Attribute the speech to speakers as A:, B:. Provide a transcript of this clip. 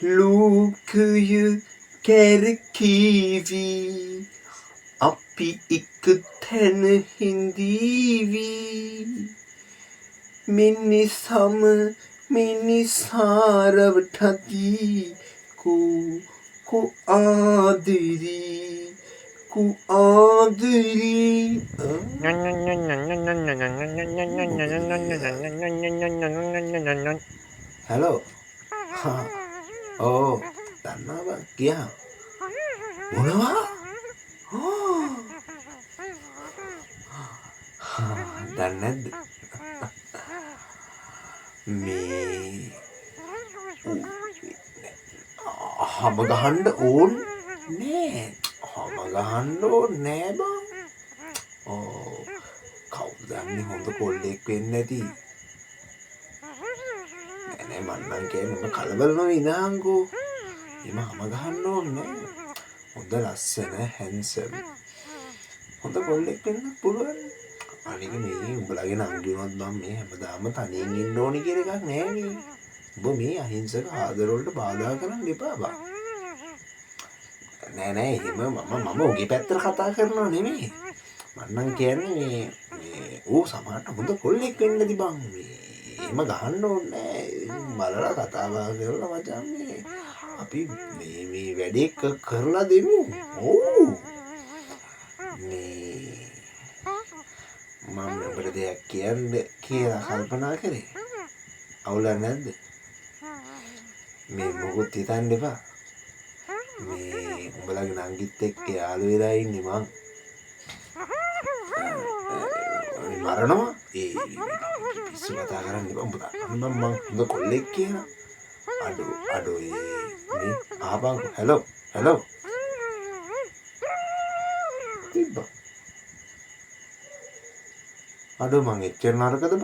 A: ලෝකය කැරකීවි අපි එක තැන හිඳීවි මිනිසම මිනිසාරවටති කු කු ආදරී කු ආදරී. හැලෝ. ඕ දන්නවා බං, කියා මොනවා දන්නේ නැද්ද මේ? හම ගහන්න ඕන් නෑ, හම ගහන්න ඕන් නෑ බං. ඕ කවුද දන්නේ, හොඳ කොල්ලෙක් වෙන්න ඇති. නෑ නෑ, මං නම් කියන්නේ මම කලබල නොවී ඉඳහන්කෝ. එහෙම හම ගහන්න ඕනේ නෑ. හොඳ ලස්සන හැන්සම් හොඳ කොල්ලෙක් වෙන්න පුළුවන්. අනික මේ උඹලගේ නංගි වුණත් බං මේ හැමදාම තනියෙන් ඉන්න ඕනි කියලා එකක් නෑ නේ. උඹ මේ අහිංසක ආදර වලට බාධා කරන්න එපා බං. නෑ නෑ, එහෙම මම මම උගේ පැත්තට කතා කරනව නෙමෙයි. මං නම් කියන්නේ මේ මේ ඌ සමහරට හොඳ කොල්ලෙක් වෙන්න ඇති බං. මේ එහෙම ගහන්න ඕනේ නෑ. බලලා කතා බහ කරලා මචං මේ අපි මේ මේ වැඩේ කරලා දෙමු. ඔව්. මේ මම ඔබට දෙයක් කියන්න කියලා කල්පනා කරේ. අවුලක් නැද්ද? මේ මොකුත් හිතන්න එපා. මේ උඹලගේ නංගිත් එක්ක යාළු වෙලා ඉන්නේ මං. මරනවා. ඒ පිස්සු කතා කරන්න එපා. උඹ දන්නවා මං හොඳ කොල්ලෙක් කියලා. අඩෝ අඩෝ, ඒ මේ ආපන්කෝ. Hello hello. තිබ්බා. අඩෝ මං එච්චර නරකද බං?